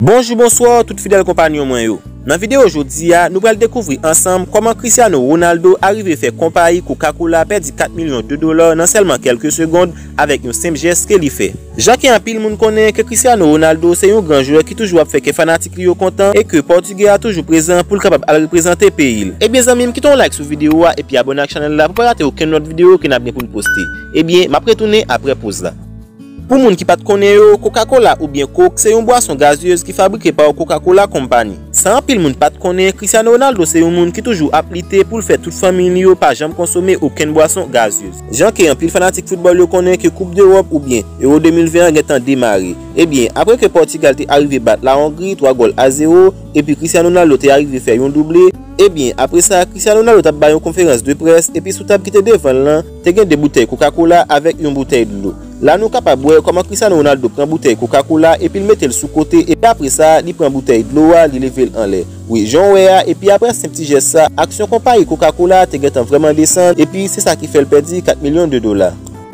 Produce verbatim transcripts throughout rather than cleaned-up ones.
Bonjou, bonswa, tout fidèl konpanyon mwen yo. Nan videyo jodi a, nou pral dekouvri ansanm kòman Cristiano Ronaldo arive fè konpayi Coca-Cola pèdi kat milyon de dola nan sèlman kèlke segonn avèk yon senp jès ke li fè. Jan ke anpil moun konnen ke Cristiano Ronaldo se yon gran jwè ki toujou ap fè kè fanatik li yo kontan e ke Pòtigè a toujou prezan pou l kapab al reprezante peyi l. Ebyen zanmi m, kite yon like sou videyo a epi abòne ak chanèl la pou pa rate okenn lòt videyo ke n ap gen pou n poste. Ebyen, m ap retounen aprè poz la. Pou moun ki pa t konnen yo, Coca-Cola oubyen Coke se yon bwason gazyez ki fabrike pa Coca-Cola Company. Sa anpil moun pa t konnen, Cristiano Ronaldo se yon moun ki toujou ap lite pou l fè tout fanmi li yo pa janm konsome okenn bwason gazyez. Jan ke anpil fanatik foutbòl yo konnen ke Koup Dewòp oubyen Euro de mil ven an gentan demare. Ebyen, apre ke Pòtigal te arive bat La Hongrie twa gòl a zewo, epi Cristiano Ronaldo te arive fè yon double, ebyen, apre sa, Cristiano Ronaldo t ap bay yon konferans de près, epi sou tab ki te devan l lan, te gen de boutèy Coca-Cola avèk yon boutèy dlo. La nou kapab wè kòman Cristiano Ronaldo pran boutèy Coca-Cola epi l mete l sou kote, epi apre sa, li pran boutèy dlo a, li leve l anlè. Wi, jan w wè a, epi apre senp ti jès sa, aksyon konpayi Coca-Cola te gentan vrèman desann, epi se sa ki fè l pèdi kat milyon de dola.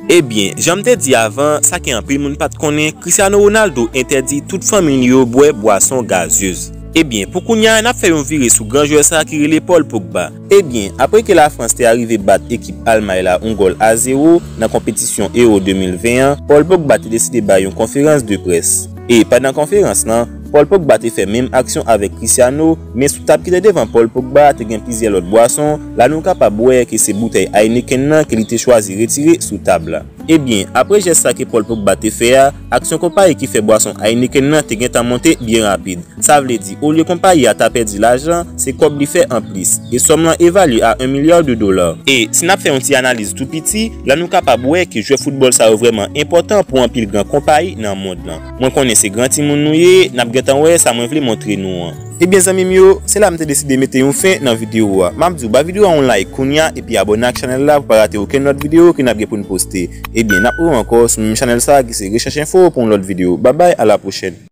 Ebyen, jan m te di avan, sa ke anpil moun pa t konnen, Cristiano Ronaldo entèdi tout fanmi li yo bwè bwason gazyez. Ebyen, pou kounye a, n ap fè yon vire sou gran jwè sa ki rele Paul Pogba. Ebyen, apre ke Lafrans te arive bat ekip Almay la yon gòl a zewo nan konpetisyon Euro de mil ven an, Paul Pogba te deside bay yon konferans de près. E pandan konferans lan, Paul Pogba te fè menm aksyon avèk Cristiano, men sou tab ki te devan Paul Pogba te gen plizyè lòt bwason, la nou kapab wè ke se boutèy Heineken nan ke li te chwazi retire sou tab la. Ebyen, apre jès sa ke Paul Pogba te fè a, aksyon konpayi ki fè bwason Heineken nan te gentan monte byen rapid. Sa vle di, olye konpayi a ta pèdi lajan, se kòb li fè anplis, e sòm lan evalye a yon milya de dola. E si n ap fè yon ti analiz tou piti, la nou kapab wè ke jwè foutbòl sa yo vrèman enpòtan pou anpil gran konpayi nan mond lan. Mwen konnen se gran timoun nou ye, n ap gentan wè sa mwen vle montre nou an. Ebyen zanmi m yo, se la m te deside mete yon fen nan videyo a. M ap di w ba videyo a yon like kounye a epi abòne ak chanèl la pou pa rate okenn lòt videyo ke n ap gen pou n poste. Ebyen, n ap wè w ankò sou menm chanèl sa a ki se Rechèch Enfo pou yon lòt videyo. Babay, a la pwochèn.